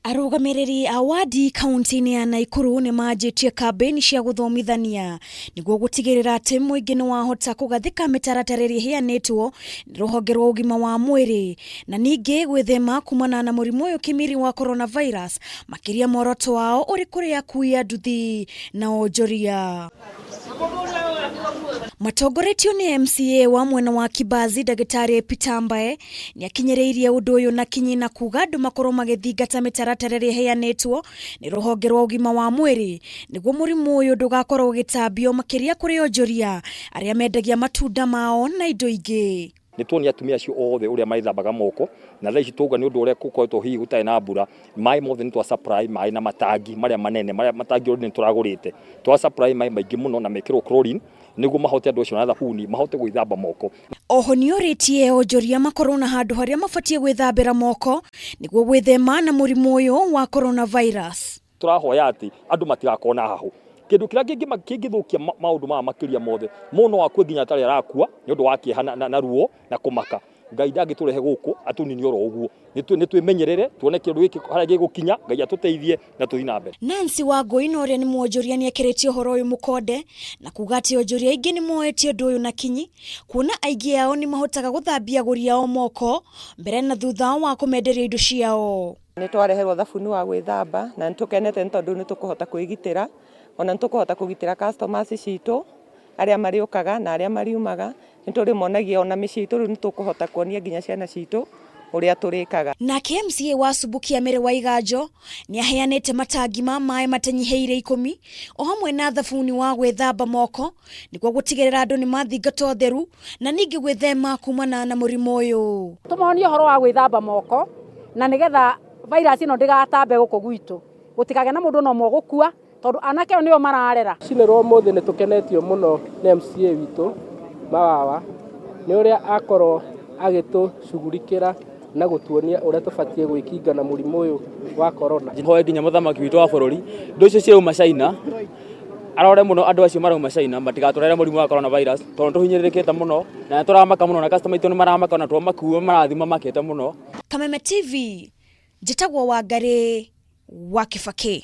Arũgamĩrĩri a wadi kaunti-inĩ ya Naikuru nĩ manjĩtie kambĩini cia gũthomithania nĩguo gũtigĩrĩra atĩ mũingĩ nĩ wahota kũgathĩka mĩtaratara ĩrĩa ĩheanĩtwo nĩ rũhonge rwa ũgima wa mwĩrĩ na ningĩ gwĩthema kumana na mũrimũ ũyũ kĩmiri wa coronavirus, makĩria muoroto wao ũrĩ kũrĩ akui a nduthi na onjoria. Matongoretio nĩ MCA wa mwena wa Kibazi Ndagĩtarĩ Peter Mbae nĩakinyĩrĩirie ũndũ ũyũ na kinyi na kuga andũ makorwo magĩthingata mĩtaratara ĩrĩa ĩheanĩtwo nĩ rũhonge rwa ũgima wa mwĩrĩ nĩguo mũrimũ ũyũ ndũgakorwo ũgĩtambio makĩria kũrĩ onjoria arĩa mendagia matunda mao na indo ingĩ. Nĩ tuonia atumia acio othe ũrĩa marĩthambaga moko, na thaa ici twauga nĩ ũndũ ũrĩa gũkoretwo hihi gũtarĩ na mbura, maĩ mothe nĩ twa supply maĩ na matangi marĩa manene, marĩa matangi already nĩ tũragũrĩte, twa supply maĩ maingĩ mũno na mekĩrwo chlorine nĩguo mahote andũ acio na thabuni mahote gwĩthamba moko. Oho nĩorĩtie onjoria makorwo na handũ harĩa mabatiĩ gwĩthambĩra moko nĩguo gwĩthema na mũrimũ ũyũ wa coronavirus. Tũrahoya atĩ andũ matigakorwo na hahũ. Kĩndũ kĩrĩa kĩngĩthũkia maũndũ maya makĩria mothe, mũndũ no akue nginya atarĩ arakua nĩ ũndũ wa kĩeha na ruo na kũmaka. Ngai ndangĩtũrehe gũkũ atũnine oro ũguo. Nĩ twĩmenyerere tuone kĩndũ gĩkĩ harĩa gĩgũkinya, Ngai atũteithie na tũthiĩ na mbere. Nancy Wangũi na ũrĩa nĩ mwonjoria nĩekĩrĩtie ũhoro ũyũ mũkonde na kuga atĩ onjoria aingĩ nĩ moete ũndũ ũyũ na kinyi kuona aingĩ ao nĩ mahotaga gũthambia agũri ao moko mbere na thutha wa kũmenderia indo ciao. Nĩ twareherwo thabuni wa gwĩthamba na nĩ tũkenete nĩ tondũ nĩ tũkũhota kwĩgitĩra, ona nĩ tũkũhota kũgitĩra customers citũ arĩa marĩũkaga na arĩa mariumaga, nĩ tũrĩmonagia ona mĩciĩ itũ rĩu nĩ tũkũhota kuonia nginya ciana citũ ũrĩa tũrĩkaga. Nake MCA wa Subukia Mary Waiganjo nĩ aheanĩte matangi ma maĩ matanyihĩire 10 o hamwe na thabuni wa gwĩthamba moko nĩguo gũtigĩrĩra andũ nĩ mathingata ũtheru na ningĩ gwĩthema kumana na mũrimũ ũyũ. Tũmonie ũhoro wa gwĩthamba moko na nĩgetha virus ĩno ndĩgatambe gũkũ gwitũ, gũtikagĩe na mũndũ ona ũmwe ũgũkua tondũ anake ayo nĩo mararera. Rũcinĩ rwa ũmũthĩ nĩ tũkenetio mũno nĩ MCA witũ Mawawa nĩ ũrĩa akorwo agĩtũcugurikĩra na gũtuonia ũrĩa tũbatiĩ gwĩkinga na mũrimũ ũyũ wa corona. Hoe nginya mũthamaki witũ wa bũrũri, indo icio cirauma China, arore mũno andũ acio marauma China matigatũrehere mũrimũ wa coronavirus tondũ tũhinyĩrĩrĩkĩte mũno na nĩ tũramaka mũno na customer aitũ nĩ maramaka ona twamakua marathiĩ mamakĩte mũno. Kameme TV, njĩtagwo Wangarĩ wa Kĩbakĩ.